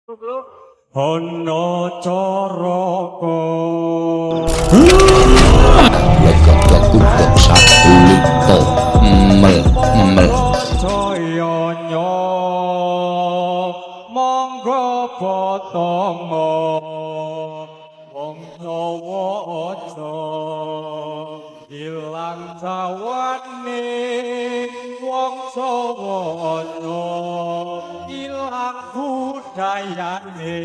Ana caraka. Legok sadulita mel mel. Jaya monggo potong wong Jawa aja ilang jawane, wong Jawa aja ilang budayane.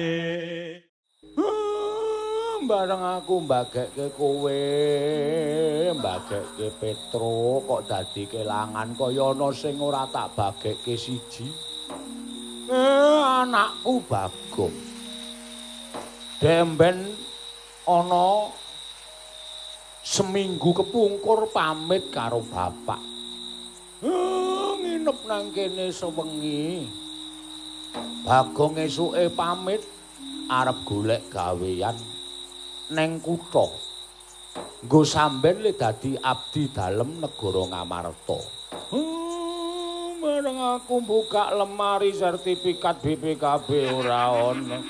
Bareng aku mbagekke kowe, mbagekke Petro kok dadi kelangan kaya ana sing ora tak bagekke siji. Anakku Bagong. Demben ana seminggu kepungkur pamit karo bapak. Nginep nang kene sewengi. Bagong esuke pamit arep golek gawean neng kutha. Nggo samben le dadi abdi dalem negara Ngamarta. Bareng aku buka lemari sertifikat BPKB ora ana.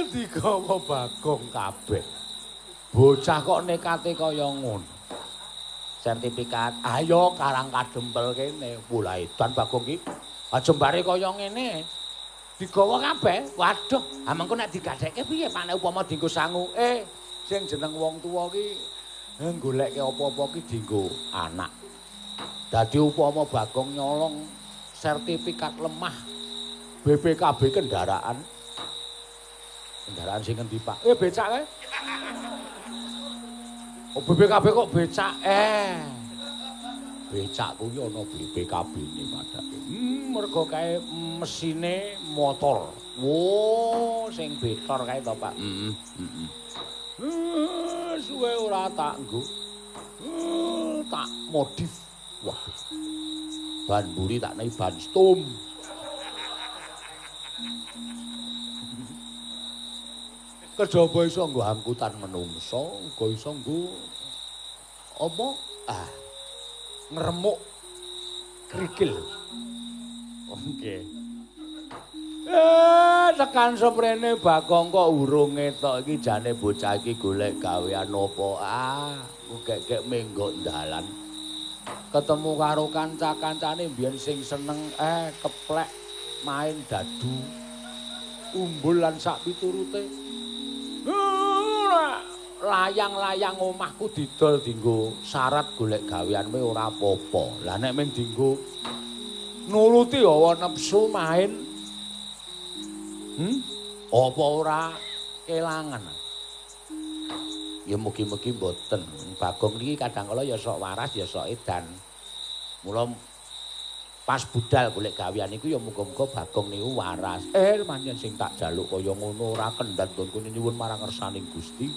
Digawa Bagong kabeh. Bocah kok nekate kaya ngono. Sertifikat, ayo Karang Kadempel kene. Wah, edan Bagong ki. Ajembare kaya ngene. Digawa kabeh. Waduh, ha mengko nek digadhekke piye Pak nek upama dienggo sangu? Sing jeneng wong tuwa ki goleke apa-apa ki dienggo anak. Dadi upama Bagong nyolong sertifikat lemah BPKB kendaraan. Kendaraan sing ngendi, Pak? Becak kae. Oh, BPKB kok becak? Becak kuwi ana BPKB-ne padake. Mergo kae mesine motor. Wo, sing betor kae to, Pak. Heeh, heeh. Suwe ora tak nggo. Tak modif. Wah. Ban mburi tak nei ban stum. Kejaba iso nggo angkutan menungso, uga iso nggo apa? Ah. Ngremuk krikil. Oke. Tekan seprene Bagong kok urung ngetok iki jane bocah iki golek gawean apa? Ah, ku gek-gek menggok dalan. Ketemu karo kanca-kancane mbiyen sing seneng keplek main dadu. Umbul lan sak piturute. Layang-layang omahku didol dienggo syarat golek gawean kowe ora apa-apa. Lah nek men dienggo nuruti hawa nepsu main, apa ora kelangan? Ya mugi-mugi mboten. Bagong niki kadang kala ya sok waras ya sok edan. Mula pas budal golek gawean niku ya muga-muga Bagong niku waras. Pancen sing tak jaluk kaya ngono ora kendhat nggonku nyuwun marang ngersaning Gusti.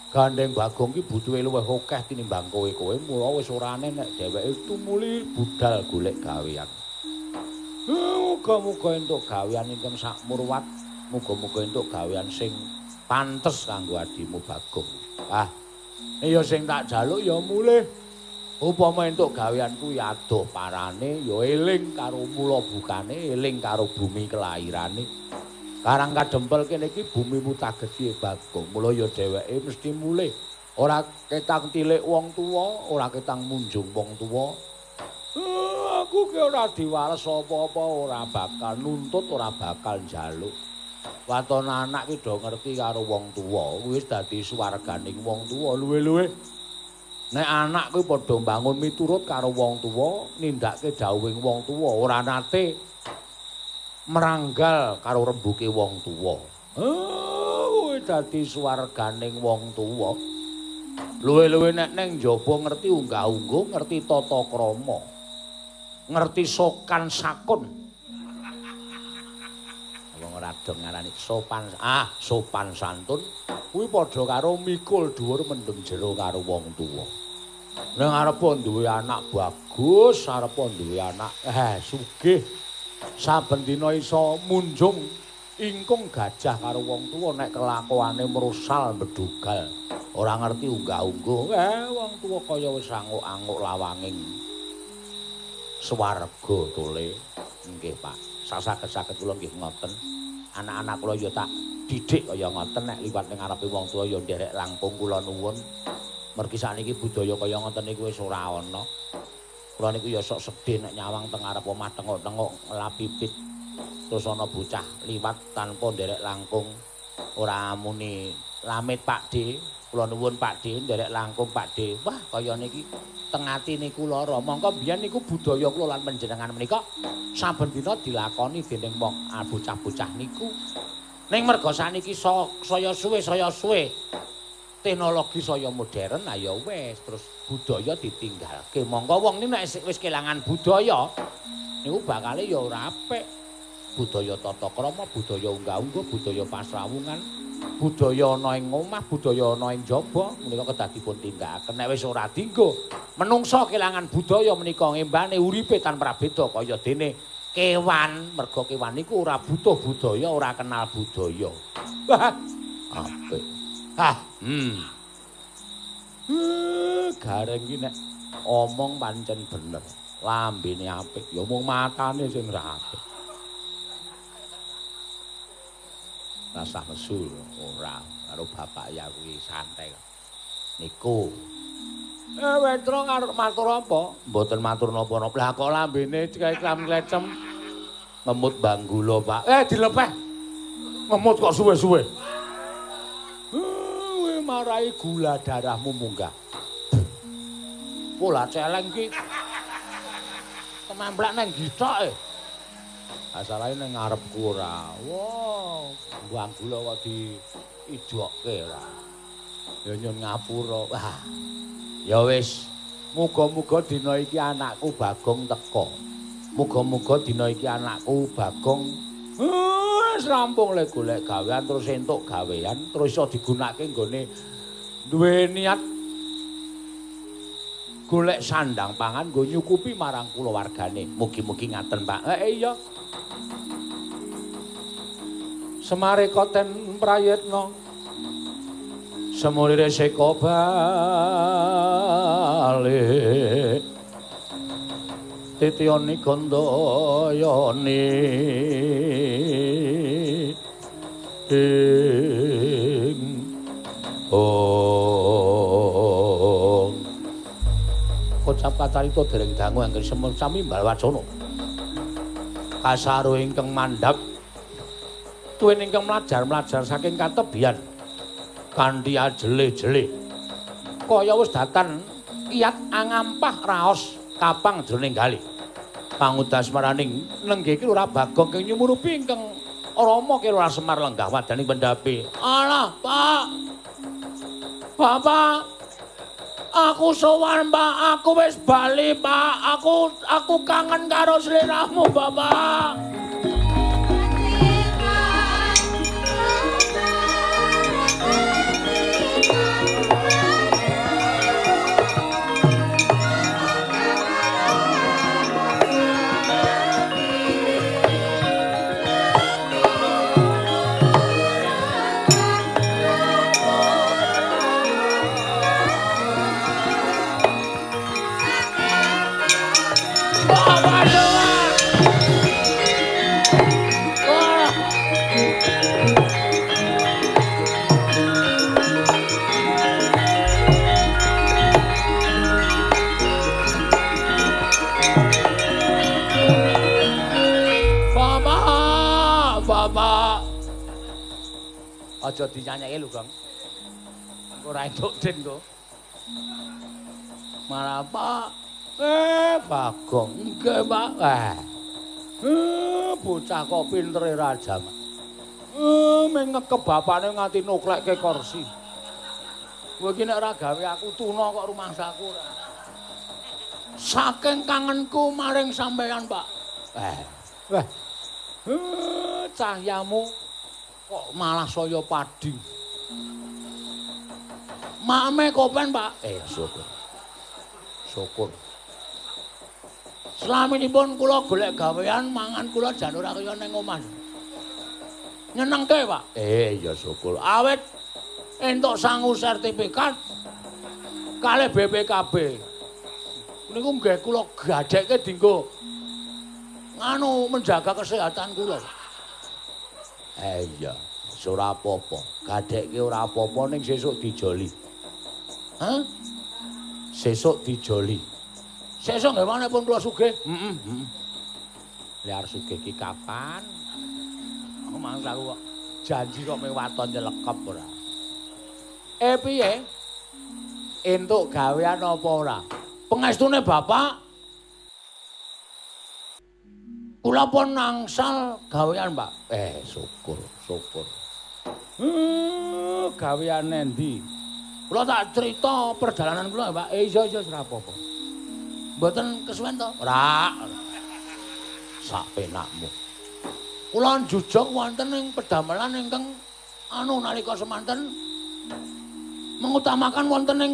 Gandeng Bagong ki butuhe luwih akeh tinimbang kowe-kowe, mula wis ora aneh nek dheweke tumuli budal golek gawean. Muga-muga entuk gawean ingkang sakmurwat, muga-muga entuk gawean sing pantes kanggo adimu Bagong. Ah, ya sing tak jaluk ya mulih. Upama entuk gawean kuwi adoh parane, ya eling karo mula bukane, eling karo bumi kelairane. Karang Kadempel kene iki bumi mutageti Bagong. Mula ya dheweke mesti mulih. Ora ketang tilik wong tuwa, ora ketang munjung wong tuwa. Aku ki ora diwales apa-apa, ora bakal nuntut, ora bakal njaluk. Waton anak ki do ngerti karo wong tuwa, kuwi wis dadi swarganing wong tuwa luwe-luwe. Nek anak kuwi padha mbangun miturut karo wong tuwa, nindakake dawuhing wong tuwa, ora nate meranggal karo rembuke wong tuwa. Kuwi dadi swarganing wong tuwa. Luwe-luwe nek neng njaba ngerti unggah-ungguh, ngerti tata krama, ngerti sokan sakun. Wong ora do ngarani sopan, sopan santun kuwi padha karo mikul dhuwur mendem jero karo wong tuwa. Ning arepa duwe anak bagus, arepa duwe anak sugih. Saben dina iso munjung ingkung gajah karo wong tuwa nek kelakuane mrusal mbedugal. Ora ngerti unggah-ungguh. Wong tuwa kaya wis anguk-anguk lawanging swarga tole. Nggih, Pak. Saged-saged kula nggih ngoten. Anak-anak kula ya tak didik kaya ngoten nek liwat ning ngarepe wong tuwa ya nderek langkung kula nuwun. Mergi sakniki budaya kaya ngoten niku wis ora ana. Kula niku ya sok sedih nek nyawang teng ngarep omah tengok-tengok ngelap pipit. Terus ana bocah liwat tanpa nderek langkung ora muni lamit Pak D, kula nuwun Pak D nderek langkung Pak D. Wah, kaya niki teng atine kula lara. Mongko biyen niku budaya kula lan panjenengan menika saben dina dilakoni dening wong bocah-bocah niku. Ning merga saniki saya suwe teknologi saya modern, ya wis terus budaya ditinggalke. Mongko wong niku nek wis kelangan budaya niku bakale ya ora apik. Budaya tata krama, budaya unggah-ungguh, budaya pasrawungan, budaya ana ing omah, budaya ana ing jaba menika kedah dipun tindakaken. Nek wis ora dienggo, menungsa kelangan budaya menika ngembane uripe tanpa prabeda kaya dene kewan. Merga kewan niku ora butuh budaya, ora kenal budaya. Wah, apik. Hah, Gareng iki nek omong pancen bener. Lambene apik, ya mung matane sing ora apik. Rasah nesu ora karo bapak ya kuwi santai. Niku. Wetro ngarep matur apa? Mboten matur napa-napa. Lah kok lambene klam-klecem ngemut banggula, Pak. Dilepeh. Ngemut kok suwe-suwe. Kowe marai gula darahmu munggah. Pola celeng ki kememplek nang githoke. Asalahe ning ngarepku ora. Wah, buang gula kok diijokke ora. Ya nyun ngapura. Wah. Ya wis, muga-muga dina iki anakku Bagong teka. Muga-muga dina iki anakku Bagong wis rampung le golek gawean terus entuk gawean terus iso digunakake nggone duwe niat golek sandang pangan nggo nyukupi marang kulawargane. Mugi-mugi ngaten, Pak. Iya. Semare koten prayitna semulire seka balik titiyani gandayani ing ong kocap kacarita dereng dangu angger semur sami balwacana kasaru ingkang mandhap tuwin ingkang mlajar-mlajar saking katebian kanthi ajelih-jelih kaya wis datan kiyat angampah raos kapang jroning gali pangudas maraning nenggih ki Lurah Bagong kang nyumurupi ingkang rama ki Lurah Semar lenggah wadaning pendhapi. Alah, Pak. Bapak, aku sowan, Pak. Aku wis bali, Pak. Aku kangen karo sliramu, Bapak. Aja dinyanyeke lho, Gong. Engko ora entuk den kok. Malah Pak, Bagong, nggih, Pak. Bocah kok pintere raja. Meng ngekep bapane nganti nuklekke kursi. Kowe iki nek ora gawe aku tuna kok rumangsaku ora. Saking kangenku maring sampeyan, Pak. Wah. Cahyamu kok malah saya padi. Mame kopen, Pak. Syukur. Syukur. Slaminipun kula golek gawean mangan kula jan ora kaya ning omah. Nyenengke, Pak. Ya syukur. Awit entuk sangu sertifikat kalih BPKB. Niku nggih kula gadhekke dienggo Nganu menjaga kesehatan kula. Iya, ora apa-apa. Gadekke ora apa-apa ning sesuk dijoli. Hah? Sesuk dijoli. Sesuk nggih maneh pun kula sugih. Heeh, heeh. Liar sugih ki kapan? Aku mangsaku kok janji kok mung waton nyelekep ora. Piye? Entuk gawean apa ora? Pengestune bapak kula pun nangsal gawean, Pak. Syukur, syukur. Gawean endi? Kula tak cerita perjalanan kula, Pak. Iya iya ora apa-apa. Mboten kesuwen to? Ora. Sak penakmu. Kula njujug wonten ing pedamelan ingkang anu nalika semanten mengutamakan wonten ing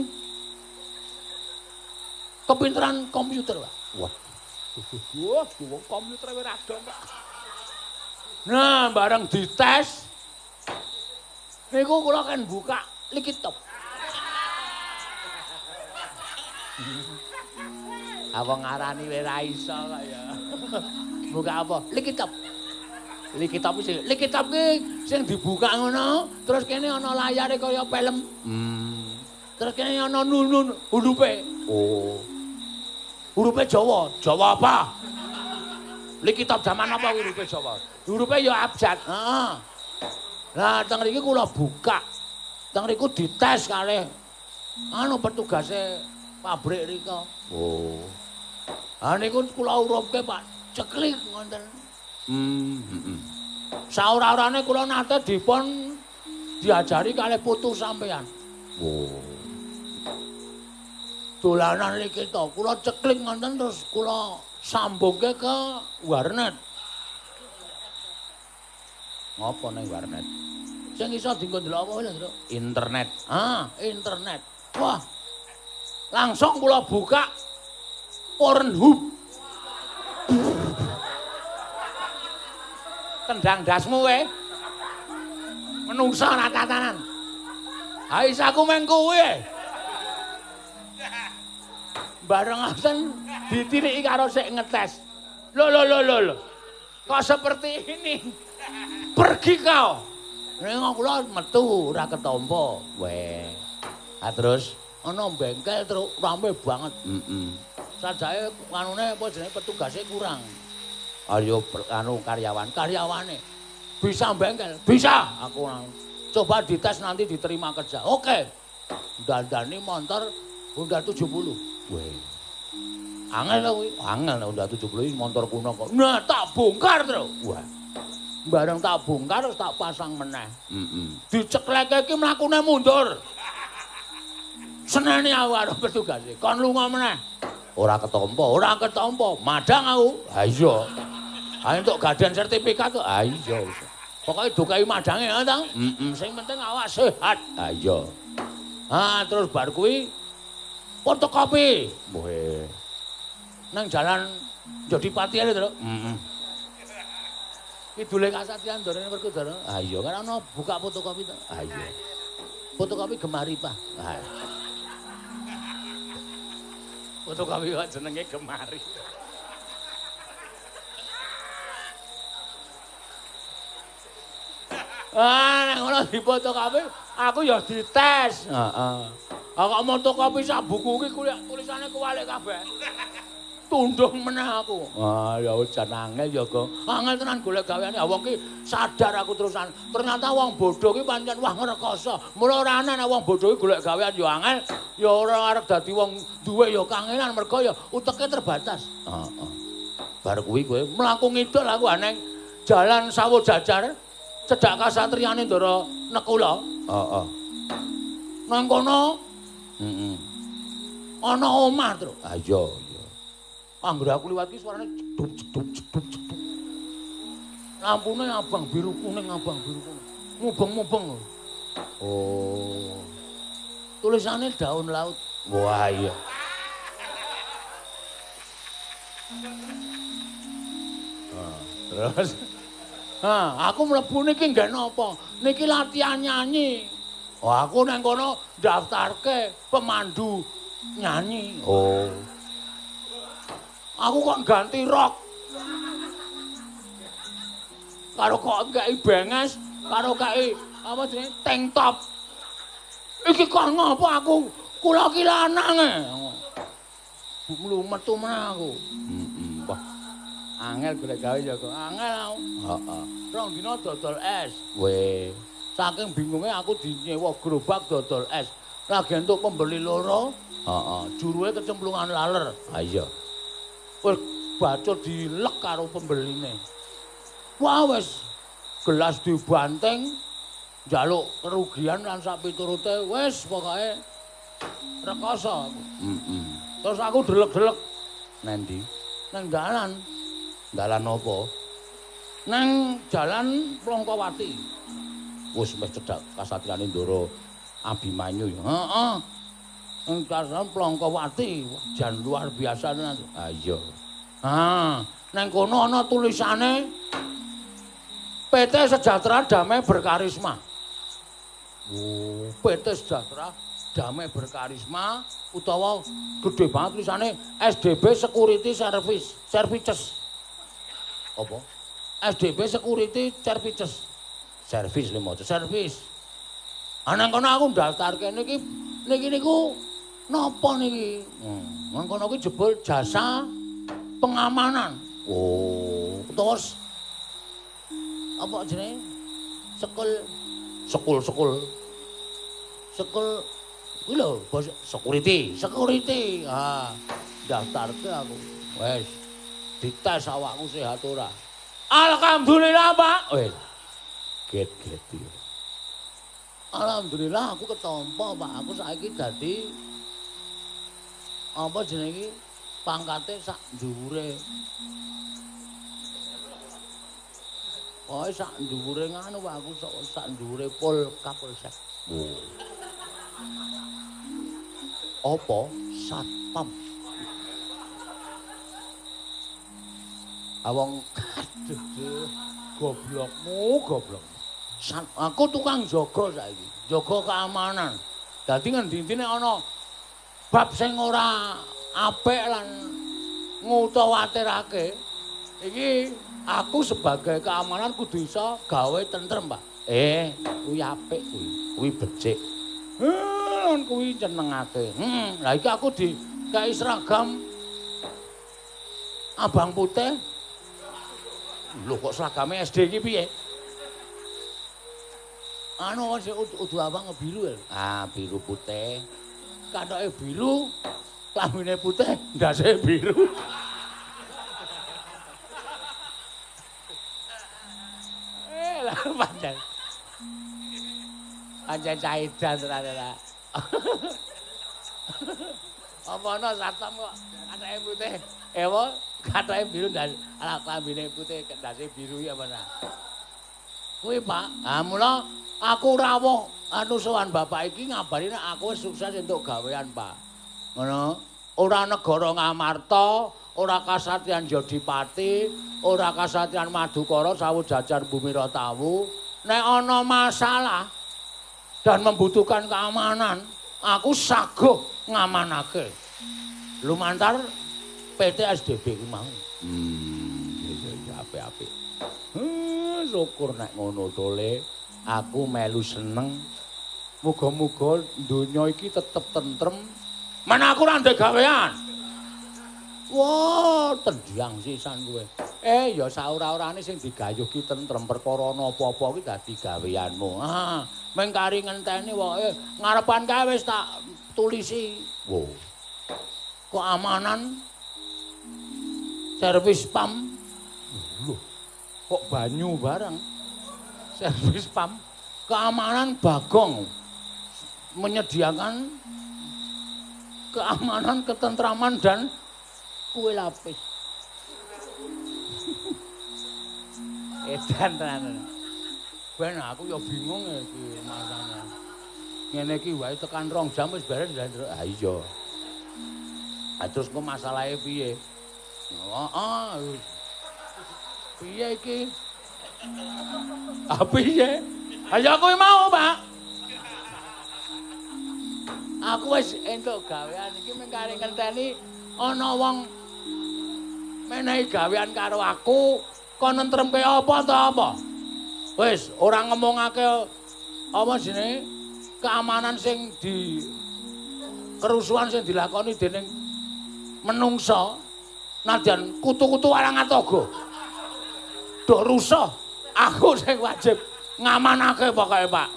kepinteran komputer, Pak. Wah. Wah, wong komputer wis ora dong, Pak. Nah, bareng dites niku kula kan buka Likitop. Apa ngarani wis ora iso kok ya. Buka apa? Likitop. Likitop sing Likitop ki sing dibuka ngono, terus kene ana layare kaya film. Terus kene ana nun hurufe. Oh. Hurufe Jawa. Jawa apa? Likitop jaman apa hurufe Jawa? Hurufe ya abjad. Heeh. Lah teng mriki kula buka. Teng mriku dites kalih anu petugase pabrik rika. Oh. Ha niku kula urupke Pak, ceklik ngoten. Heeh. Saora-orane kula nate dipun diajari kalih putu sampean. Oh. Dolanan iki to, kula ceklik ngoten terus kula sambungke ke warnet. Ngopo ning warnet? Sing iso dienggo ndelok apa lho, Truk? Internet. Ah, internet. Wah. Langsung kula buka Pornhub. Tendang dasmu kowe. Menungsa ora tatanan. Ha isaku meng kowe. Bareng ngoten ditiriki karo sik ngetes. Lho lho lho lho lho. Kok seperti ini? Pergi kau. Ning kula metu ora ketampa. Weh. Ha terus ana bengkel terus rame banget. Heeh. Sajake anune apa jenenge petugase kurang. Ayo anu karyawan, karyawane bisa bengkel, bisa. Aku coba dites nanti diterima kerja. Oke. Dandani motor Honda 70. Weh. Angel to kuwi, angel Honda 70 iki motor kuno kok. Nah, tak bongkar, Tru. Wah. Bareng tak bongkar terus tak pasang meneh. Heeh. Dicekleke iki mlakune mundur. Seneni aku karo petugase. Kon lunga meneh. Ora ketampa, ora ketampa. Madang aku. Ha iya. Ha entuk gadan sertifikat kok. Ha iya. Pokoke dokai madange ha ta? Heeh. Sing penting awak sehat. Ha iya. Ha terus bar kuwi fotokopi. Weh. Nang jalan Jodipati lho, Truk. Heeh. Kidule Kasatriyan Ndorone Werkudara. Ha iya, kan ana buka fotokopi to. Ha iya. Fotokopi Gemari, Pak. Ha. Fotokopi kok jenenge Gemari. Ah, nek ngono difotokopi, aku ya dites. Heeh. Kok motokopi sak buku iki tulisane kuwalik kabeh. Tundung meneh aku. Ah, ya jan angel ya, Gong. Angel tenan golek gaweane. Wong ki sadar aku terusan. Ternyata wong bodho ki pancen wah ngrekoso. Mula ora ana nek wong bodho ki golek gawean ya angel, ya ora arep dadi wong duwe ya kangenan mergo ya uteke terbatas. Heeh. Bar kuwi kowe mlaku ngidul aku aneng jalan Sawo Jajar cedhak kasatriyane Ndara Nekula. Heeh. Nang kono heeh. Ana omah, Truk. Ha iya. Angger aku liwat ki suarane jeduk jeduk jeduk jeduk. Lampune abang biru kuning, abang biru kuning. Mubeng-mubeng. Oh. Tulisane daun laut. Wah iya. Nah, terus nah, aku mlebu niki nggih napa? Niki latihan nyanyi. Oh, aku nang kono daftarke pemandu nyanyi. Oh. Aku kok ganti rok. Karo kok kei benges, karo kei apa jenenge tank top. Iki kon ngopo aku? Kula ki lanang e. Mlumetu meneh aku. Heeh. Wah. Angel golek gawe ya kok. Angel aku. Heeh. Rong dina dodol es. Weh. Saking bingunge aku dinyewa gerobak dodol es. Lagi entuk pembeli loro. Heeh. Juruwe kecemplungan laler. Ha iya. Wis bacur dilek karo pembeline. Wah wis gelas dibanting, njaluk kerugian lan sak piturute wis pokoke rekoso aku. Heeh. Terus aku delek-delek nang ndi? Nang dalan. Dalan apa? Nang Jalan Plongkowati. Wis meh cedhak kasatriyane Ndara Abimanyu ya. Heeh. Nang Jalan Plongkowati, jan luar biasa tenan. Ha iya. Ha, nang kono ana tulisane PT Sejahtera Damai Berkarisma. Oh, PT Sejahtera Damai Berkarisma utawa gede banget tulisane SDB Security Service, Services. Apa? SDB Security Services. Service lho maca, service. Ah nang kono aku daftar kene iki niki niku napa niki? Nang kono kuwi jebul jasa pengamanan. Oh, terus apa jenenge? Sekul sekul sekul. Sekul kuwi lho, bos security, security. Ah, daftarke aku. Wes, dites awakku sehat ora. Alhamdulillah, Pak. Wes. Get-get. Alhamdulillah aku ketampa, Pak. Aku saiki dadi apa jenenge iki? Pangkate sak dhuwure. Pokoke sak dhuwure nganu Pak, aku sak dhuwure Pol Kapolsek. Oh. Apa? Satpam. Awong aduh goblokmu, goblok. Aku tukang jaga saiki, jaga keamanan. Dadi ngendi-endi nek ana bab sing ora apik lan ngutawatirake, iki aku sebagai keamanan kudu iso gawe tentrem, Pak. Kuwi apik kuwi, kuwi becik. Lan kuwi nyenengake. Lah iki aku dikei seragam abang putih. Lho kok seragame SD iki piye? Anu sing udu abang biru ya. Ah, biru putih. Kathoke biru, klambine putih, ndase biru. Lah pancen. Pancen caidan tenan ta. Apa ana satpam kok kathoke putih? Apa kathoke biru ndas ala klambine putih ndase biru ya apa ta? Kuwi Pak, ha mula aku rawuh anu sowan bapak iki ngabari nek aku wis sukses entuk gawean, Pak. Ngono. Ora negara Ngamarta, ora kasatriyan Jodipati, ora kasatriyan Madukara sawu jajar bumi Ratawu. Nek ana masalah dan membutuhkan keamanan, aku saguh ngamanake. Lumantar PT SDB ku mau. Iya apik-apik. Syukur nek ngono tole. Aku melu seneng. Muga-muga donya iki tetep tentrem. Mana aku ora ndek gawean. Wah, tendang sisan kowe. Ya saora-orane sing digayuh ki tentrem perkara ana apa-apa ki dadi gaweanmu. Ah, mung kari ngenteni wae ngarepan kae wis tak tulisi. Wo. Keamanan servis pam. Loh, kok banyu barang. Servis pam keamanan Bagong menyediakan keamanan, ketentraman dan kue lapis. Edan tenan. Ben aku ya bingung iki masane. Ngene iki wae tekan 2 jam wis beres. Ha iya. Ha terus kok masalahe piye? Heeh. Piye iki? Ah piye? Ha ya kuwi mau, Pak. Aku wis entuk gawean iki mung kare ngenteni ana wong menehi gawean karo aku Kon nentremke apa ta apa? Wis ora ngomongake apa jenenge keamanan sing di kerusuhan sing dilakoni dening menungsa nadyan kutu-kutu warang atoga. Do rusuh, aku sing wajib ngamanake pokoke, Pak.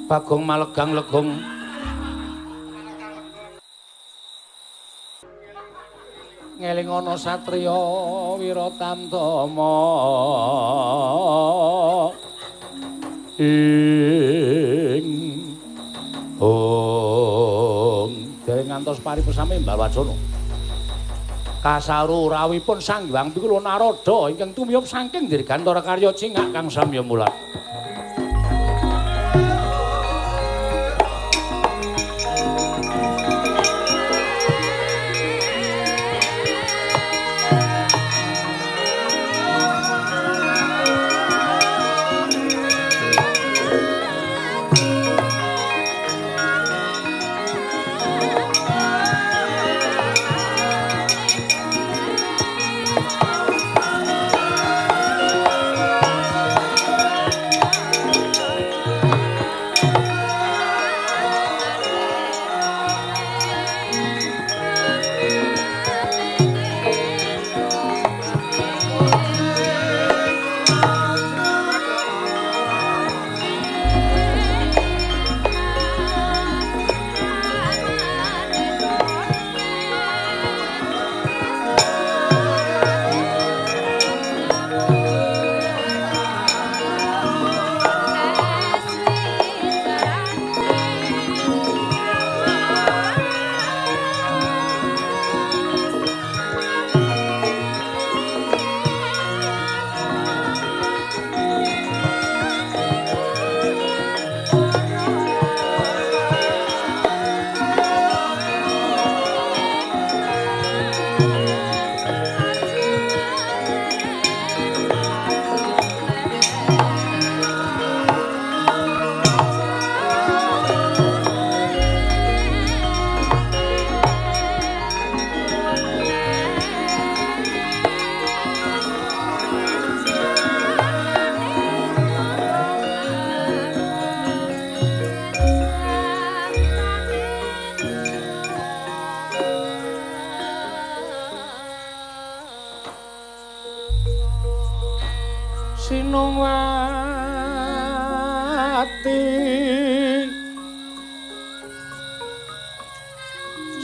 Bagong malegang legong. Ngelingono satriya Wiratamtama ing ong dereng ngantos paripesame Mbah Wacana. Kasaru rawuhipun Sang Hyang Pikula Narada ingkang tumiyop saking Dirgantara Karya Cingak kang samya mulat.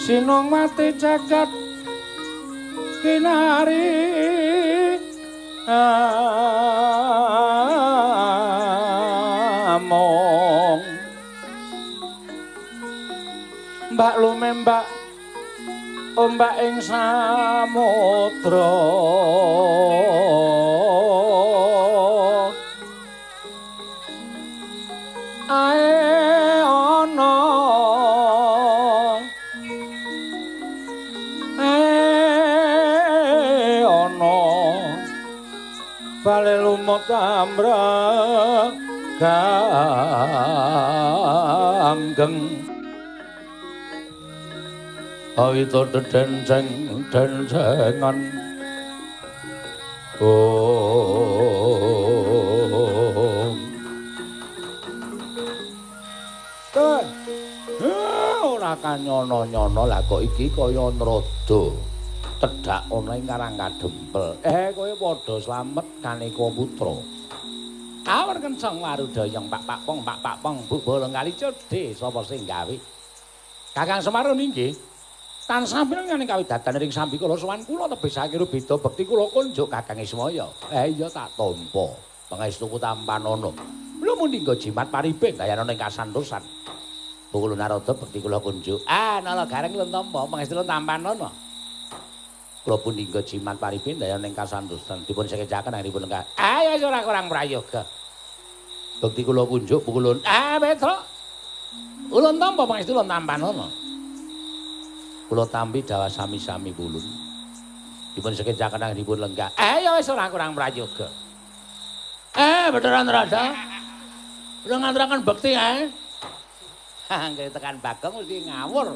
Sinungwati jagat kinari among mbak lumembak ombak ing samudra ae ana bale lumut amrek ganggeng awita dedenceng dencengan om ora kanyono-nyono lah kok iki kaya nrada tedhak ana ing Karang Kadempel. Kowe padha slamet kaneka putra. Awar kenceng warudayang pak pak pong pak pak pong bu bolong kali codhe sapa sing gawe. Kakang Semar inggih. Tansah mireng kawidatan ring sambikala sowan kula tebih sakira beda bekti kula kunjuk Kakang Ismaya. Iya tak tampa. Pangestuku tampanana. Lho mundi nggo jimat paribeng dayanana ing kasantosan. Bukul Narada bekti kula kunjuk. Ah, nala gareng lun tampa pangestu tampanana. Kula pun dinggo jimat paribin daya ning kasantosan dipun sekecaken anggenipun lenggah. Ayo ora kurang prayoga. Bekti kula kunjuk pukulun. Ah, Petruk. Ulun tampa pangestu ulun tampanana. Kula tampi dawah sami-sami pulun. Dipun sekecaken anggenipun lenggah. Ayo wis ora kurang prayoga. Bathara Narada. Kula ngaturaken bekti ae. Anggere tekan Bagong mesti ngawur.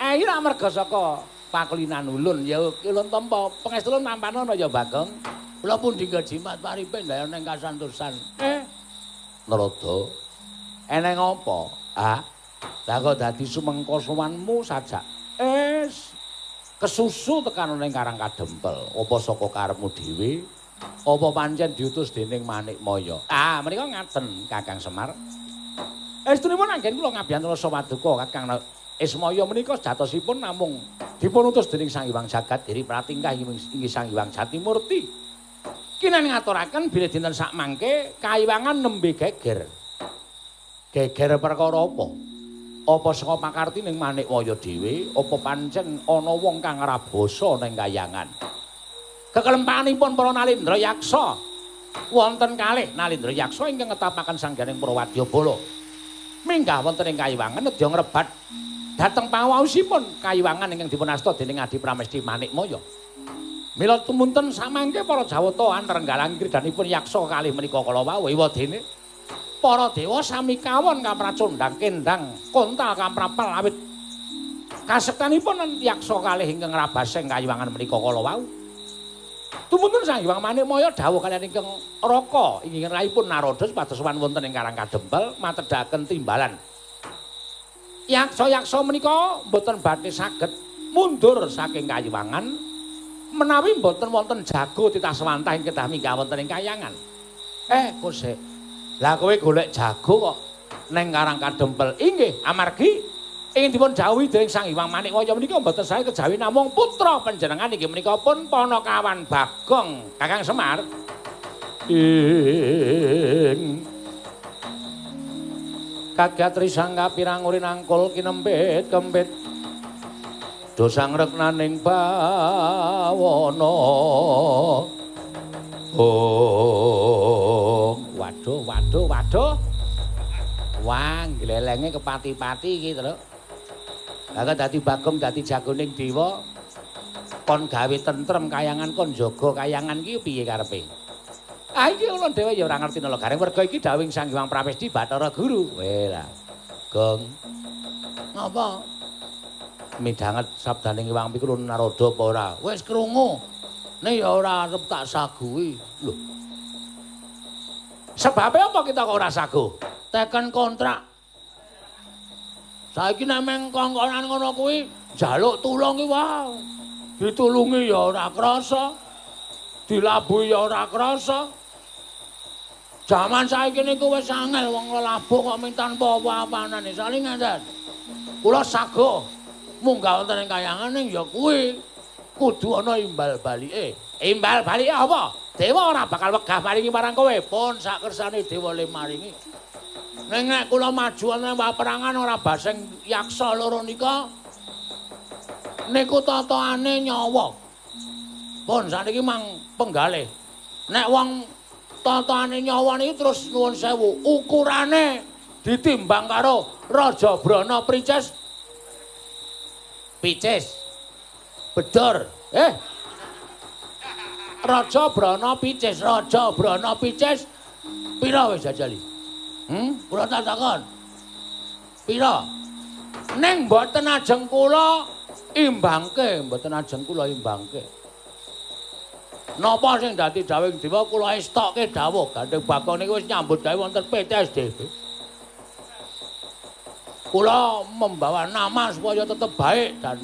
Iki lak merga saka Pakulinan ulun ya ulun tampa pangestu ulun tampanono ya Bagong. Kula pundi jimat paripe ndaya ning kasantosan. Narada. Eneng apa? Ah. Lah kok dadi sumengko sowanmu sajak. Kesusu tekan ning Karang Kadempel. Apa saka karepmu dhewe? Apa pancen diutus dening Manikmaya? Ah, menika ngaten Kakang Semar. Estunipun anggen kula ngabiyantara sawaduka Kakang Ismaya menika sejatosipun namung dipun utus dening Sang Hyang Jagat Diri Pratingkah inggih Sang Hyang Jatimurti. Kinan ngaturaken bilih dinten sakmangke kayiwangan nembe geger. Geger perkara apa? Apa saka pakartining Manikmaya dhewe, apa pancen ana wong kang rabasa ning kayangan? Kekelempanipun para Nalindra Yaksa. Wonten kalih Nalindra Yaksa ingkang ngetapaken sangganing para wadyabala. Minggah wonten ing kayiwangan nedya ngrebat dhateng pangaosipun kayiwangan ingkang dipun asta dening Adi Pramesti Manikmaya. Mila tumunten samangke para Jawata anrenggalang kridanipun yaksa kalih menika kala wau ewadene para dewa sami kawon kamracondhang kendang kontal kamrapel awit kasektanipun yaksa kalih ingkang ngrabaseng kayiwangan menika kala wau. Tumunten Sang Hyang Manikmaya dawuh kaliyan ingkang Raka inggih raipun Narada supados sowan wonten ing Karang Kadempel matedhaken timbalan. Yaksa-yaksa menika mboten badhe saged mundur saking kayiwangan menawi mboten wonten jago titah swantah ing kedah minggah wonten ing kayangan. Kosek. Lah kowe golek jago kok ning Karang Kadempel. Inggih, amargi ingin dipun jauhi dening Sang Hyang Manikmaya menika mboten sae kejawi namung putra panjenengan inggih menika pun Panakawan Bagong Kakang Semar. Ing kagat risang kapirang urin angkul kinempit kempit dosang reknaning bawana. Oh, waduh waduh waduh. Wah, glelenge kepati-pati iki to. Lah kok dadi Bagong dadi jagoning dewa kon gawe tentrem kayangan kon jaga kayangan iki piye karepe? Ah iki ulun dhewe ya ora ngerti nala gareng werga iki dawuhing Sang Hyang Pramesti Bathara Guru. Weh lah. Gong. Ngapa? Midhanget sabdaning Hyang Pikulun Narada apa ora? Wis krungu. Nek ya ora arep tak saguhi. Lho. Sebabe apa kita kok ora sagu? Teken kontrak. Saiki nek meng kongkonan ngono kuwi njaluk tulung ki wae. Ditulungi ya ora krasa. Dilabuhi ya ora krasa. Jaman saiki niku wis angel wong lelabuh kok ming tanpa apa-apanane. Sale ngenten. Kula sago munggah wonten ing kayangan ning ya kuwi kudu ana imbal balike. Imbal balike apa? Dewa ora bakal wegah maringi marang kowe. Pun sak kersane dewa le maringi. Ning nek kula maju ana peperangan ora baseng yaksa loro nika niku tataane nyawa. Pun sakniki mang penggalih. Nek wong tataane nyawa niki terus nuwun sewu, ukurane ditimbang karo Raja Brana Prices. Picis. Bedor. Raja Brana Picis, Raja Brana Picis pira wis jajali? Kula tak takon. Pira? Ning mboten ajeng kula imbangke, mboten ajeng kula imbangke. Napa sing dadi dawuhing dewa kula estokke dawuh Gandeng Bagong niku wis nyambut gawe wonten PT SDB. Kula membawa nama supaya tetep baik dan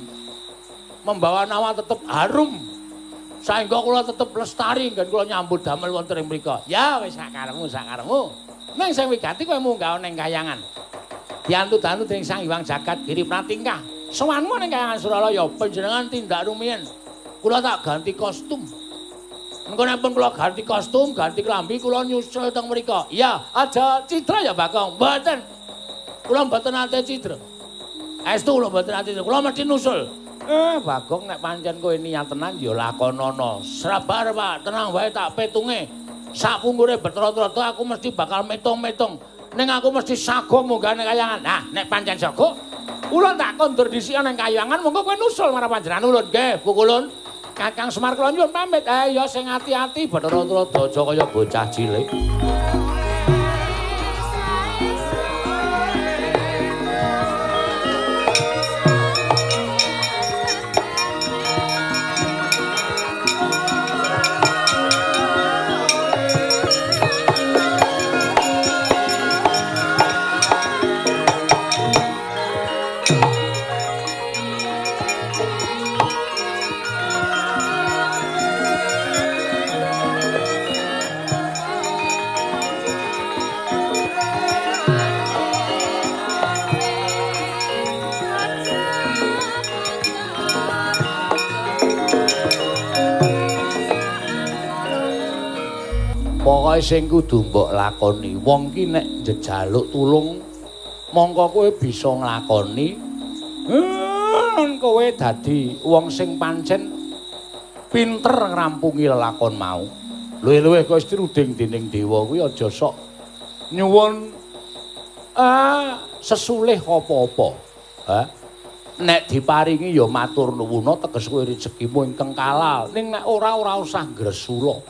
membawa nama tetep harum. Saengga kula tetep lestari nggen kula nyambut damel wonten ing mriku. Ya wis sakarepmu, sakarepmu. Ning sing wigati kowe munggah ning kayangan. Diantu-dantu dening Sang Hyang Jagat Giri Pratingkah. Sowanmu ning kayangan Suralaya panjenengan tindak rumiyin. Kula tak ganti kostum. Engko nek pun kula ganti kostum, ganti klambi, kula nyusul teng mriku. Iya, aja cidra ya Bagong. Mboten. Kula mboten nate cidra. Estu kula mboten nate cidra. Kula mesti nusul. Bagong nek pancen kowe niat tenan ya lakonono. Sabar Pak, tenang wae tak petunge. Sakpungkure Bathara aku mesti bakal metung-metung. Ning aku mesti sago munggah ning kayangan. Nah, nek pancen sago, ulun tak kondur dhisik ning kayangan, monggo kowe nusul marang panjenengan ulun. Nggih, Bu Kulun. Kakang Semar kula nyuwun pamit. Ya sing ati-ati Bathara Tuladha aja kaya bocah cilik. Pokoke sing kudu mbok lakoni, wong ki nek njejaluk tulung mongko kowe bisa nglakoni. Kowe dadi wong sing pancen pinter ngrampungi lelakon mau. Luwih-luwih kowe sruding dening dewa kuwi aja sok nyuwun sesulih apa-apa. Ha? Nek diparingi ya matur nuwuna teges kowe rezekimu ingkang kalal. Ning nek ora ora usah gresula.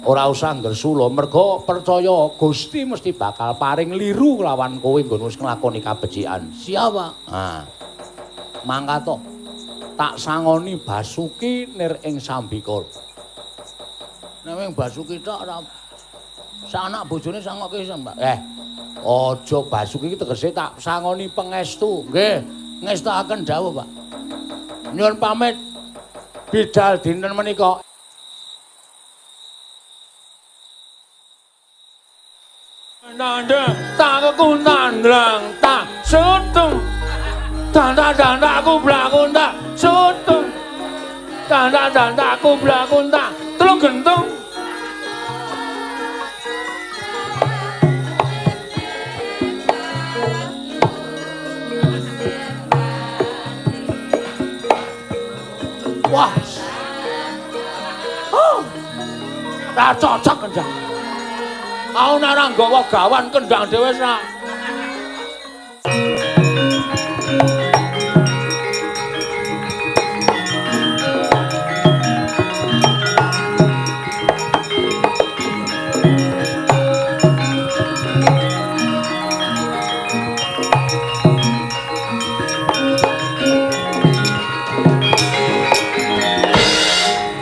Ora usah gresula mergo percaya Gusti mesti bakal paring liru lawan kowe nggon wis nglakoni kabecikan. Siap, Pak. Ha. Mangkat to. Tak sangoni Basuki nir ing sambikala. Nek wing Basuki tok ora sak anak bojone sangoke iso, Mbak. Aja Basuki iki tegese tak sangoni pengestu. Nggih, ngestakaken dawuh, Pak. Nyuwun pamit bidal dinten menika. Nandang tak kundang tak sutung. Tanda aku blakun tak sutung. Tanda aku blakun tak telung gentung. Wah. Oh. Ra cocok kendang. Aku nek ora nggawa gawan kendang dhewe wis ra.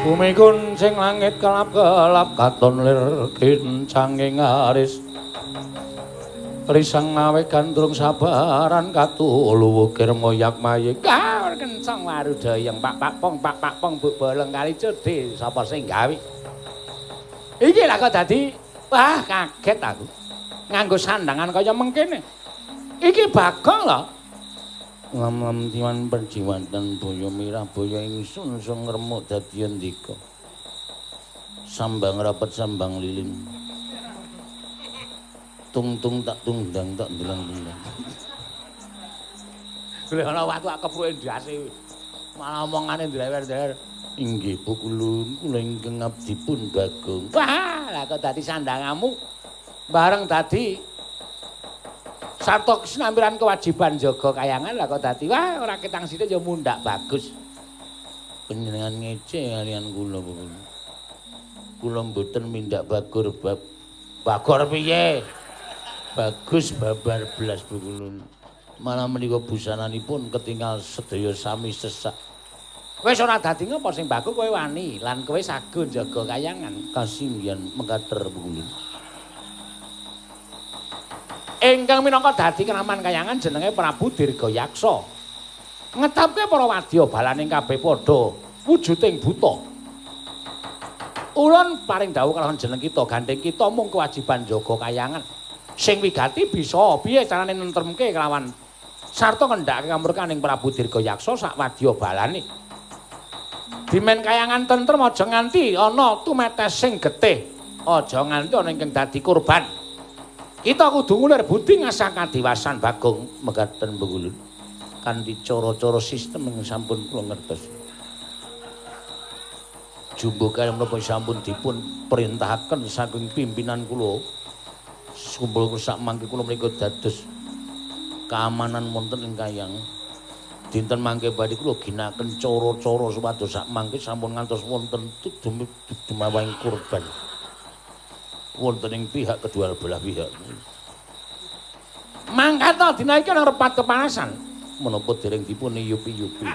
Bumi kuncing langit kelap-kelap katon lir kincanging aris. Risang mawe gandrung sabaran katulu wukir moyak mayik. Kaur kencang warudayang pak pak pong pak pak pong buk bolong kali cudi sapa sing gawe. Iki lah kok dadi wah kaget aku. Nganggo sandangan kaya mengkene. Iki Bagong lho. Lam-lam tiwan perjiwatan boyo mirah boyo ingsun sung ngremuk dadi ndika. Sambang rapet sambang lilin. Tung-tung tak tundang tak ndelang-ndelang. Golek ana watu ak kepruke ndase. Malah omongane ndlewer-ndlewer. Inggih pukulun kula ingkang abdi pun Bagong. Wah, lah kok dadi sandangamu bareng dadi sarta kesinampiran kewajiban jaga kayangan lah kok dadi wah ora ketang sithik ya mundhak bagus. Panjenengan ngece kalian kula pokoknya. Kula mboten mindak bagor bab bagor piye? Bagus babar blas pukulun. Malah menika busananipun ketinggal sedaya sami sesak. Wis ora dadi ngapa sing bagus kowe wani lan kowe sago jaga kayangan kasinggihan mekater pukulun. Ingkang minangka dadi kraman kayangan jenenge Prabu Dirgayaksa. Ngetapke para wadya balaning kabeh padha wujuding buta. Ulun paring dawuh kalawan jeneng kita gandeng kita mung kewajiban jaga kayangan. Sing wigati bisa piye carane nentremke kelawan sarta ngendhakake kamurkaning Prabu Dirgayaksa sak wadya balane. Dimen kayangan tentrem aja nganti ana tumetes sing getih, aja nganti ana ingkang dadi korban. Kita kudu ngulir budi ngasah kadiwasan Bagong mekaten pengulun kanthi cara-cara sistem ingkang sampun kula ngertos. Jumbo kaya menapa sampun dipun perintahaken saking pimpinan kula. Kumpul sak mangke kula menika dados keamanan wonten ing kayang. Dinten mangke badhe kula ginakaken cara-cara supados sak mangke sampun ngantos wonten dumawahing korban. Wonten ing pihak kedua belah pihak. Mangkata dina iki ana repat kepanasan. Menapa dereng dipun iyup-iyupi.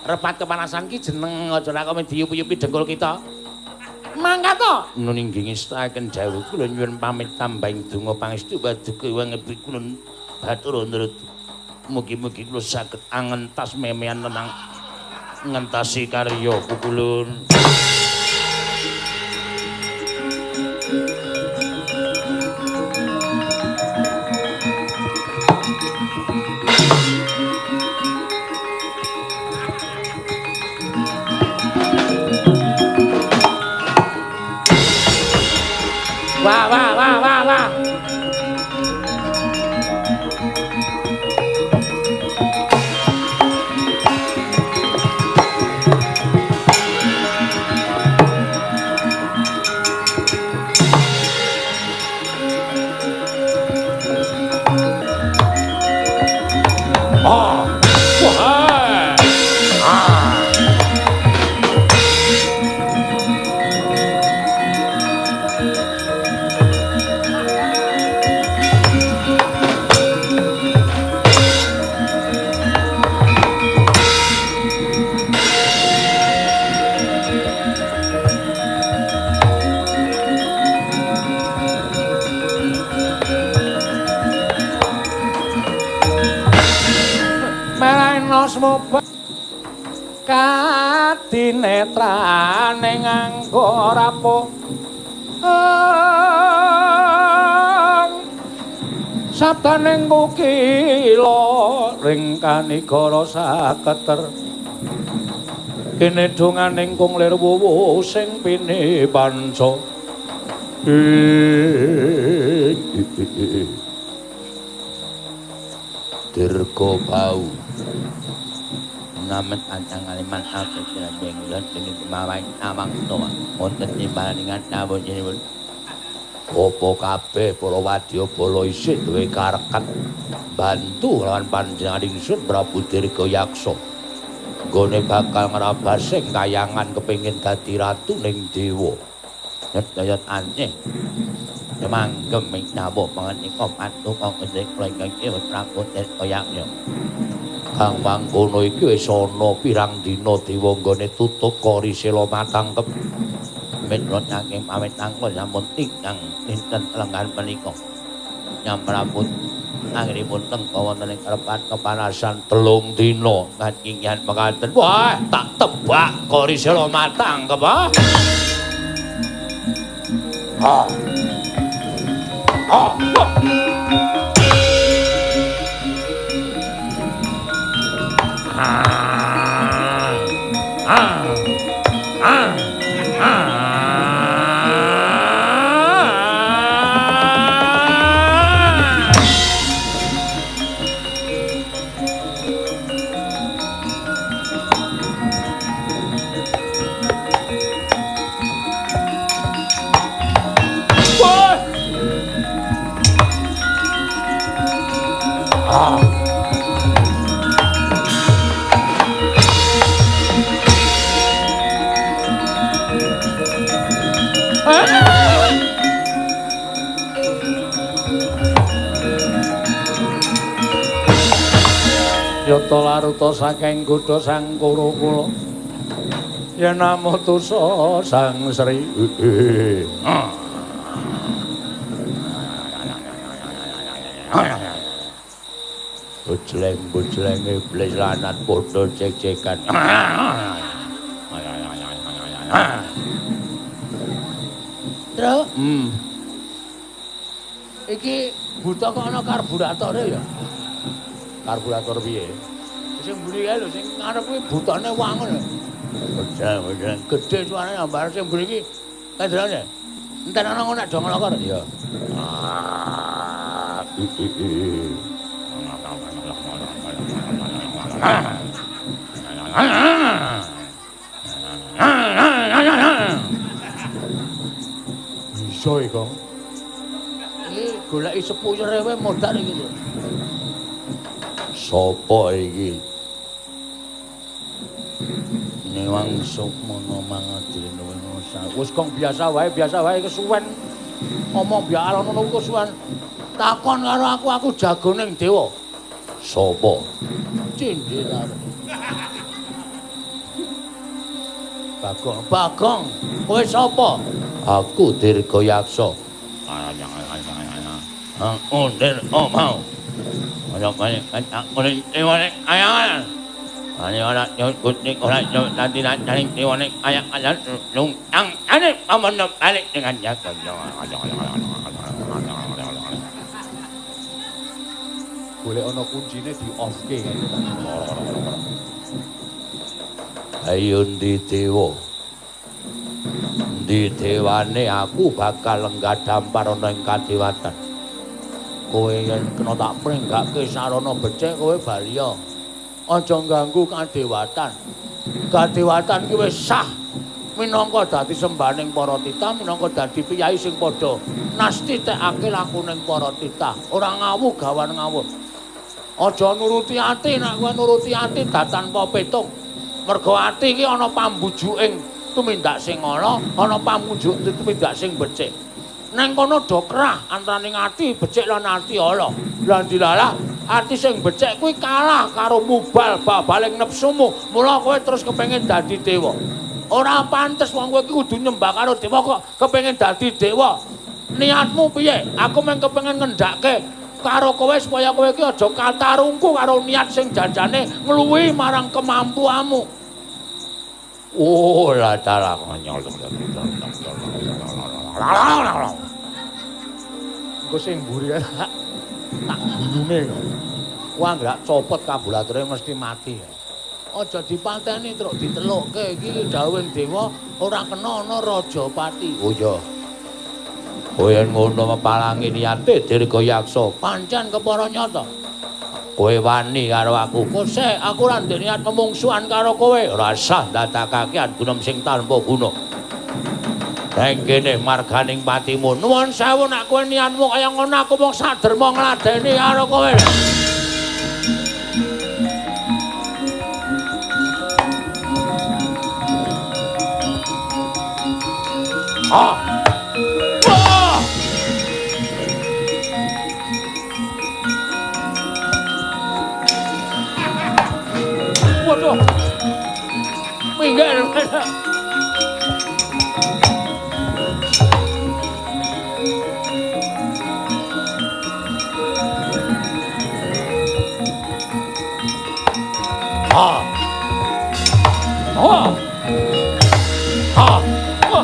Repat kepanasan ki jeneng aja ora kok diyup-iyupi dengkul kita. Mangkata nun inggih ngestakaken dawuh kula nyuwun pamit tambahing donga pangestu paduka wangepi kula batur nurut. Mugi-mugi kula saged angentas memean tenang ngentasi karya pukulun. Wah wah wah wah wah. Ah. Wah. Ah. Kadinetrane nganggo rapuh sabdaning kukila ring kanigara saketer kene donganing kung lir wuwu sing pinipanca. Dirga bau namet antang aliman aku bengulan dengan kemawai nawang toa wonten timbalingan nawon nyuwun apa kabeh para wadya bala isih duwe karekat bantu lawan panjenengan ingsun Prabu Dirgayaksa nggone bakal ngrabas sing kayangan kepengin dadi ratu ning dewa nyet aneh manggem ing nawa pangenika patuk kang ingkang Prabu Dirgayaksa. Kang mangkono iki wis ana pirang dina dewa nggone tutup kori sela matangkep. Menurut saking pamit tangkul sampun tigang dinten lenggan menika. Nyamrapun anggenipun tengka wonten ing kerepan kepanasan 3 dina kacingan mekaten. Wah, tak tebak kori sela matangkep ah. Ah. Ah. Ah. Ah. Ah. Ah. Ah. Yata laruta saking godha sang Kuru kula yen amutusa sang Sri. Bojleng-bojleng iblis lanat padha cek-cekan. Truk. Iki buta kok ana karburatore ya? Karburator piye? Sing mburi kae lho, sing ngarep kuwi butane wangun lho. Bojleng-bojleng gedhe suarane ambar sing mburi iki kendrone. Enten ana ngono nek do nglokor. Iya. Iso iki, Kong. Iki goleki sepuyere wae modar iki lho. Sopo iki? Newang sukmana mangadilene wis. Wis Kong biasa wae kesuwen. Ngomong biar ngono kesuwen. Takon karo aku, aku jago ning dewa. Sopo? Cindhe. Bagong, Bagong, kowe sapa? Aku Dirgayaksa. Aku Dirga mau. Golek ana kuncine di off-ke. Ayo ndi dewa? Endi dewane aku bakal lenggah dampar ana ing kadewatan. Kowe yen kena tak pringgake sarana becik kowe baliya. Aja ngganggu kadewatan. Kadewatan ki wis sah minangka dadi sembahaning para titah, minangka dadi piyai sing padha nastitekake lakuning para titah. Ora ngawu gawan ngawur. Aja nuruti ati, nek kowe nuruti ati tanpa petung. Mergo ati iki ana pambujuking tumindak sing ala, ana pamujuk tumindak sing becik. Neng kono do kerah antaraning ati becik lan ati ala. Lah dilalah ati sing becik kuwi kalah karo mubal babaling nepsumu. Mula kowe terus kepengin dadi dewa. Ora pantes wong kowe iki kudu nyembah karo dewa kok kepengin dadi dewa. Niatmu piye? Aku mung kepengin ngendhake karo kowe supaya kowe iki aja katarungku karo niat sing janjane ngluwihi marang kemampuanmu. Oh, la dalah ngonyol. Engko sing mburi tak gulune. Wah, nggak copot karburature mesti mati. Aja dipateni truk ditelukke iki dawuhing dewa ora kena ana rajapati. Oh iya. Oh yen ngono mepalangi niate Dirgayaksa. Pancen kepara nyata. Kowe wani karo aku. Kose aku ora ndek niat memungsuhan karo kowe. Ora sah ndadakake gunem sing tanpa guna. Neng kene marganing patimu. Nuwun sewu nek kowe niatmu kaya ngono aku mung saderma ngladeni karo kowe. Ah. Wah! Waduh. Minggir. Ah. Ah. Ah. Ah.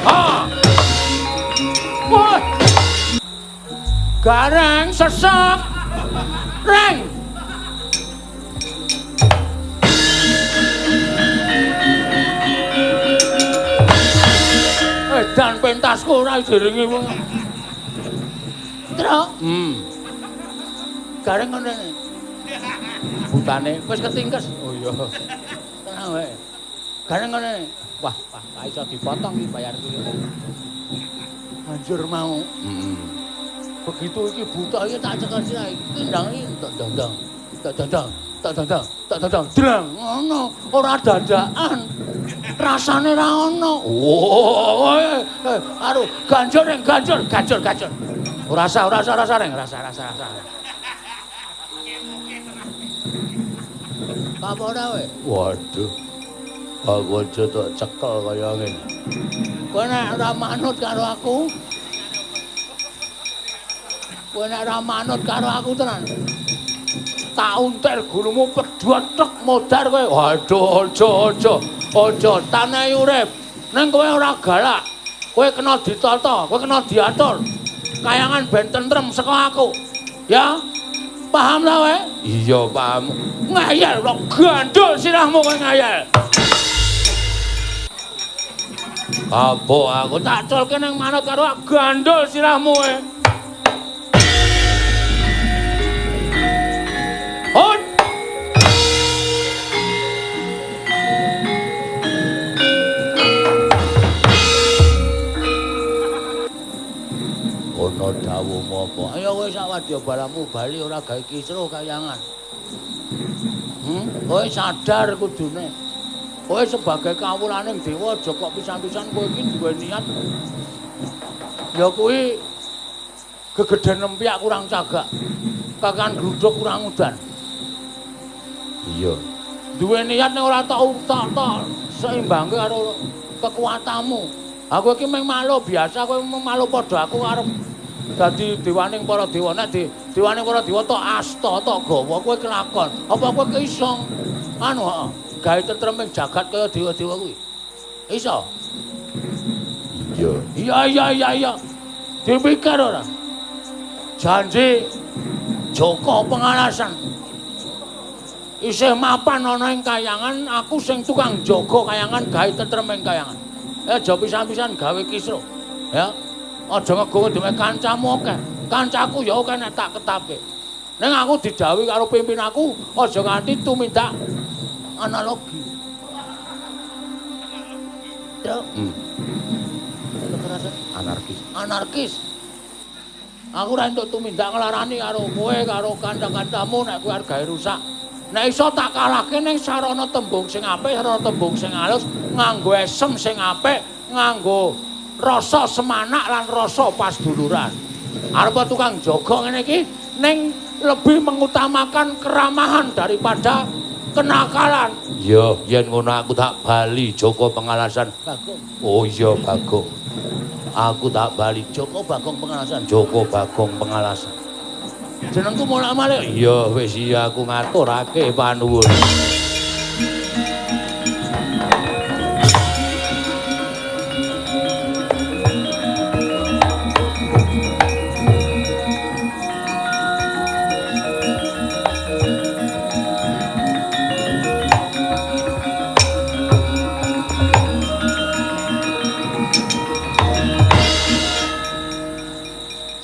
Ah. Wah. Gareng sesek. Reng. Edan pentasku ora diringi wong. Truk. Gareng ngene. Butane wis ketingkes. Oh iya. Tenang wae. Gareng ngene. Wah, wah, gak iso dipotong iki bayar kuwi. Banjur mau. Begitu iki buta iki tak cekel sirah iki ndang iki tak dandang. Tak dandang, tak dandang, tak dandang. Drang ngono, ora dadakan. Rasane ra ono. Oh, aduh, ganjur reng, ganjur, ganjur, ganjur. Ora sah, ora sah, ora sah reng, rasa, rasa, rasa. Apa ora kowe? Waduh. Aku aja tok cekel kaya ngene. Kowe nek ora manut karo aku. Kowe nek ora manut karo aku tenan. Tak untel gurumu pedhot tek modar kowe. Waduh, aja aja. Aja tanehi urip. Ning kowe ora galak. Kowe kena ditata, kowe kena diatur. Kayangan ben tentrem saka aku. Ya? Paham ta kowe? Iya, paham. Ngayal kok gandul sirahmu kowe ngayal. Apa aku tak culke ning manut karo gandul sirahmu kowe. Hon. Ono dawuhmu apa? Ayo kowe sak wadya balamu bali ora gawe kisruh kayangan. Kowe sadar kudune. Kowe sebagai kawulaning dewa aja kok pisan-pisan kowe iki duwe niat. Ya kuwi gegeden nempyak kurang cagak. Kakan gluduk kurang udan. Iya. Duwe niat ning ora tok tok seimbangke karo kekuatanmu. Aku iki mung makhluk biasa, kowe mung makhluk padha aku arep dadi dewaning para dewa. Nek dewaning para dewa tok asta tok gawa kowe kelakon. Apa kowe iso anu gawe tentreming jagat kaya dewa-dewa kuwi? Iso? Iya. Iya iya iya iya. Dipikir ora? Janji Joko pengalasan. Isih mapan ana ing kayangan, aku sing tukang jaga kayangan gawe tentrem ing kayangan. Aja pisan-pisan gawe kisruh. Ya. Aja ngegowo dhewe kancamu akeh. Kancaku ya akeh nek tak ketapke. Ning aku didhawuhi karo pimpinanku aja nganti tumindak analogi. Truk. Anarkis. Anarkis. Aku ora entuk tumindak nglarani karo kowe karo kanca-kancamu nek kowe arep gawe rusak. Nek iso tak kalahke ning sarana tembung sing apik, sarana tembung sing alus, nganggo esem sing apik, nganggo rasa semanak lan rasa pasduluran. Arep tukang jaga ngene iki ning lebih mengutamakan keramahan daripada kenakalan. Iya, yen ngono aku tak bali Joko Pengalasan. Bagong. Oh iya, Bagong. Aku tak bali Joko Bagong Pengalasan. Joko Bagong Pengalasan. Jenengku molak-malik. Iya, wis iya aku ngaturake panuwun.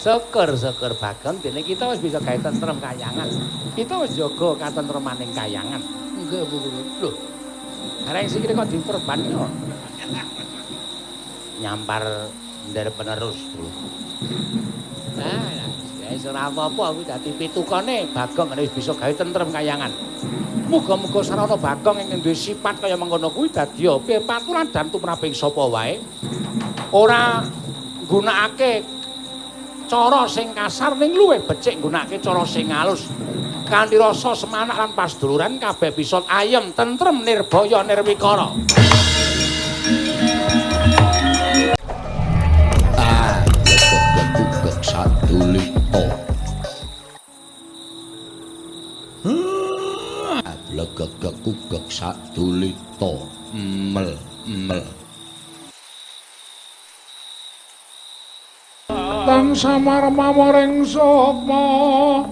Syukur-syukur Bagong dene kita wis bisa gawe tentrem kayangan. Kita wis jaga katentremaning kayangan. Nggih, Bu Guru. Lho. Gareng sikile kok diperban kok. Nyampar ndher penerus dulu. Nah, ya wis ora apa-apa kuwi dadi pitukane Bagong wis bisa gawe tentrem kayangan. Muga-muga sarana Bagong ing duwe sifat kaya mengkono kuwi dadi piye paturan dan tumraping sapa wae. Ora nggunakake cara sing kasar ning luwih becik nggunakake cara sing alus kanthi rasa semanak lan pasduluran kabeh bisa ayem tentrem nirbaya nirwikara. Blegegegugeg sadulita mel mel Tang samar mamoring sukma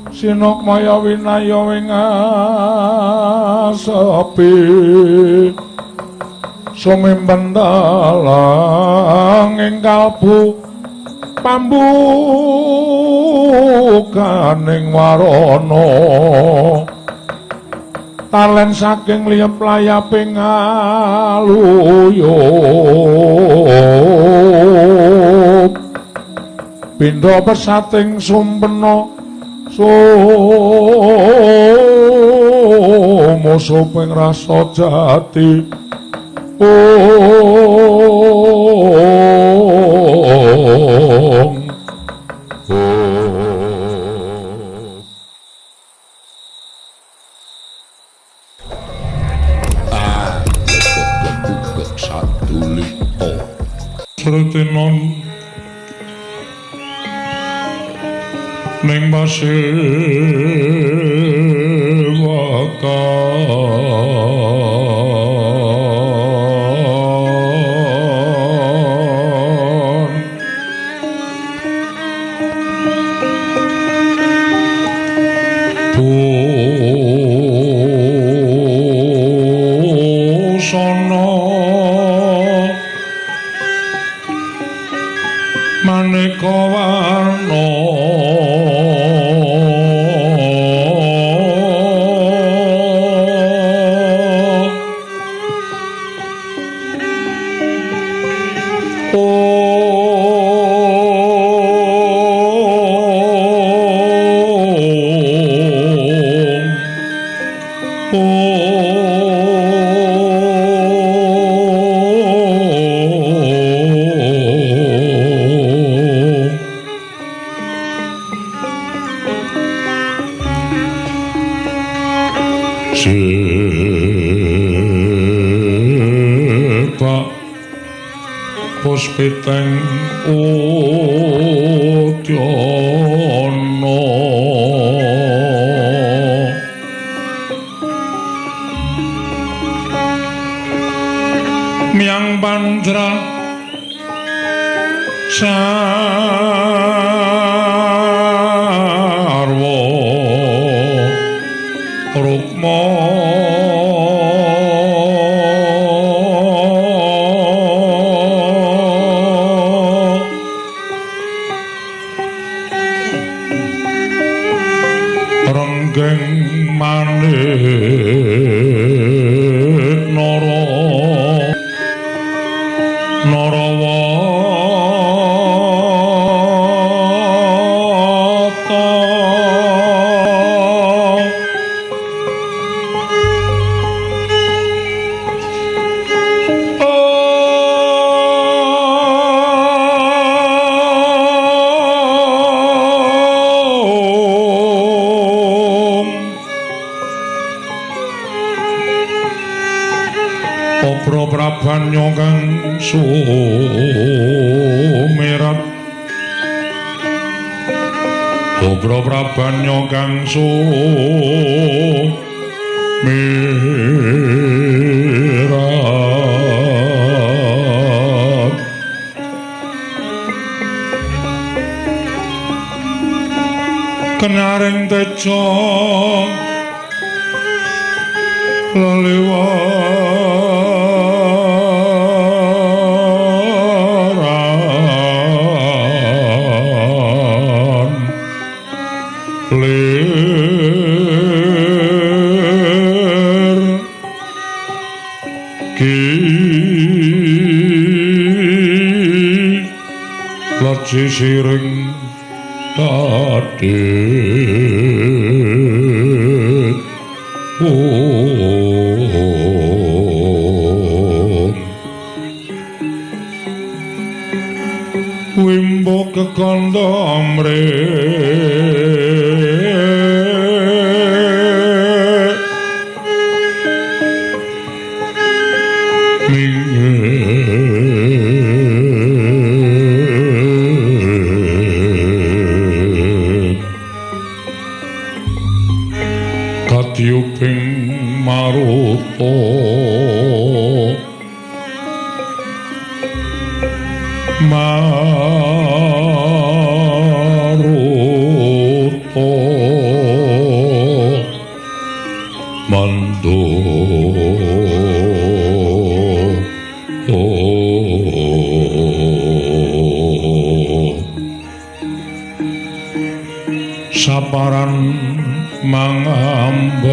sinukmaya winaya ing asepi sumimpen dalang ing kalbu pambukaning warana talen saking liyep layaping aluyup pindha pesating sumpena sumusuping rasa jati. Ong Srutinon ning pasewakan busana maneka warna Sepak puspiteng udyana miang pandra sarwa Renggeng manik nara narawata. Obro prabanya kang sumirat, obro prabanya kang sumirat, kenaring teja lelewaran lir ki laci siring tadit. Wimbo kekandha amre mingit katyuping maruta maruta mando saparan mangambar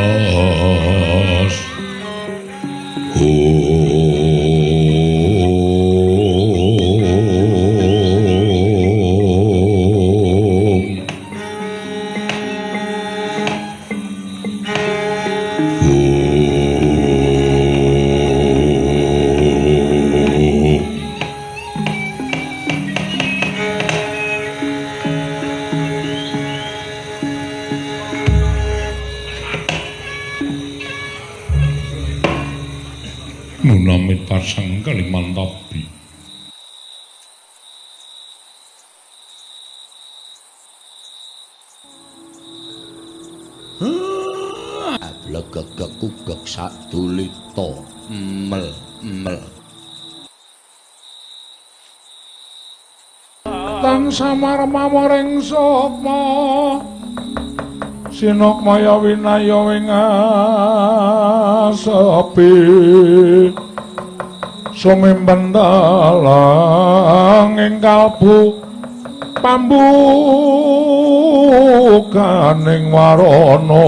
kungas hum hum. Nunamit pasang Kalimantabi. Blegegek kugek sadulita mel mel. Tang samar mamoring sukma sinukmaya winaya ing asepi sumimpen dalang ing kalbu pambukaning warana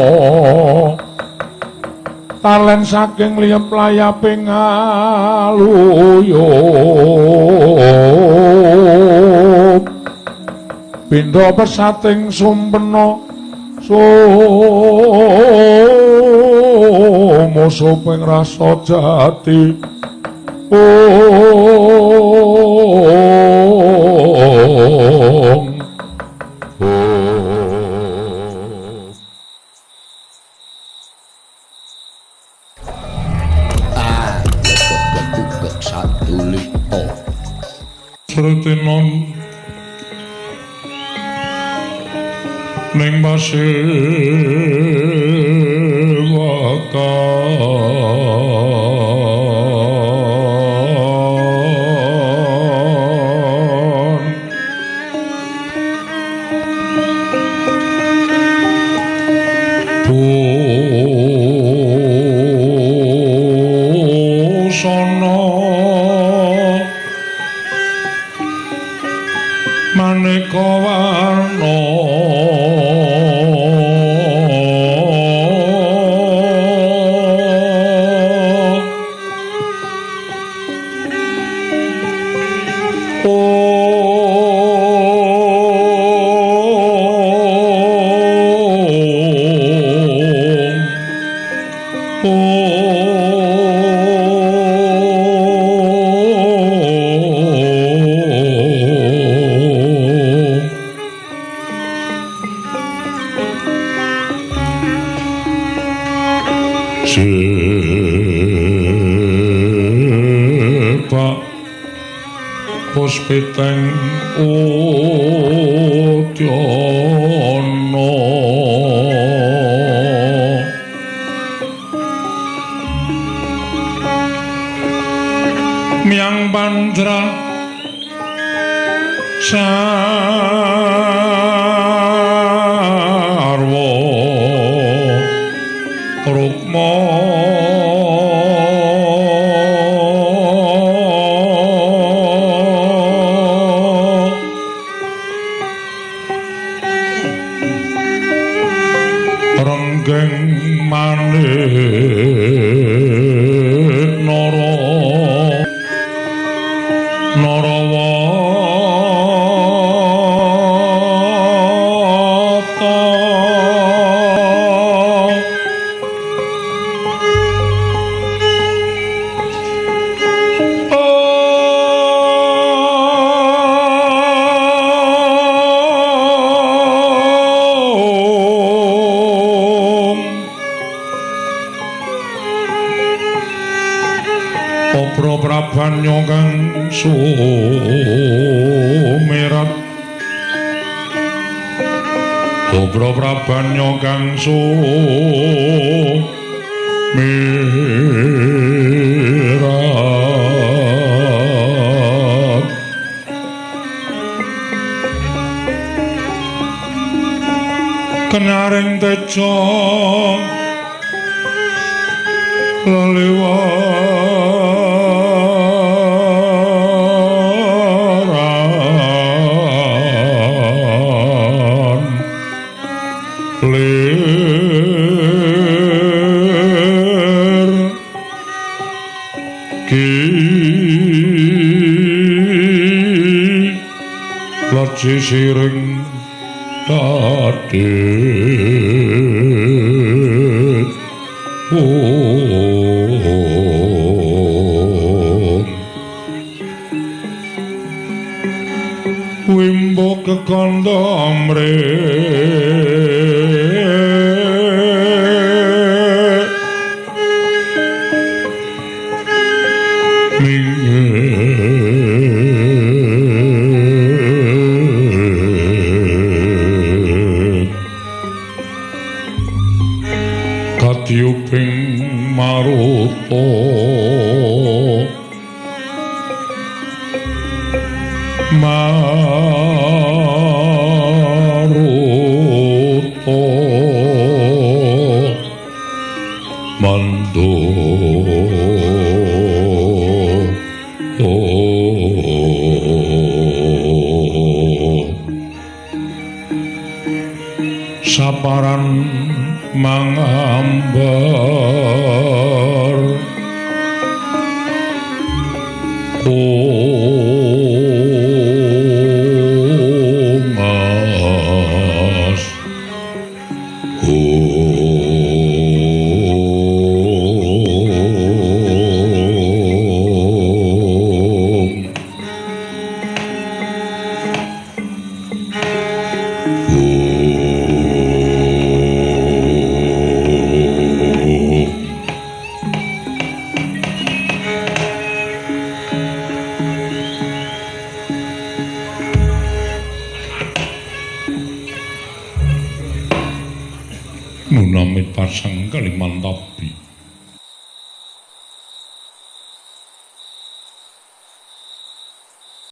talen saking liyep layaping aluyup pindha pesating sumpena sumusuping rasa jati. Om Om. Ah, blegegek kugek sadulita. Sretinon ning pasewakan Maneka warna Puspiteng udyana Myang Pandra Sarwa Rukma Renggeng manik nara narawata Om Prabanya kang sumirat Obra prabanya kang sumirat Kenaring teja lelewaran lir ki laci siring tadit Wimbo kekandha amrih minggir katyuping maruta maruta mando saparan mangambar ungas Munamit pasang Kalimantabi.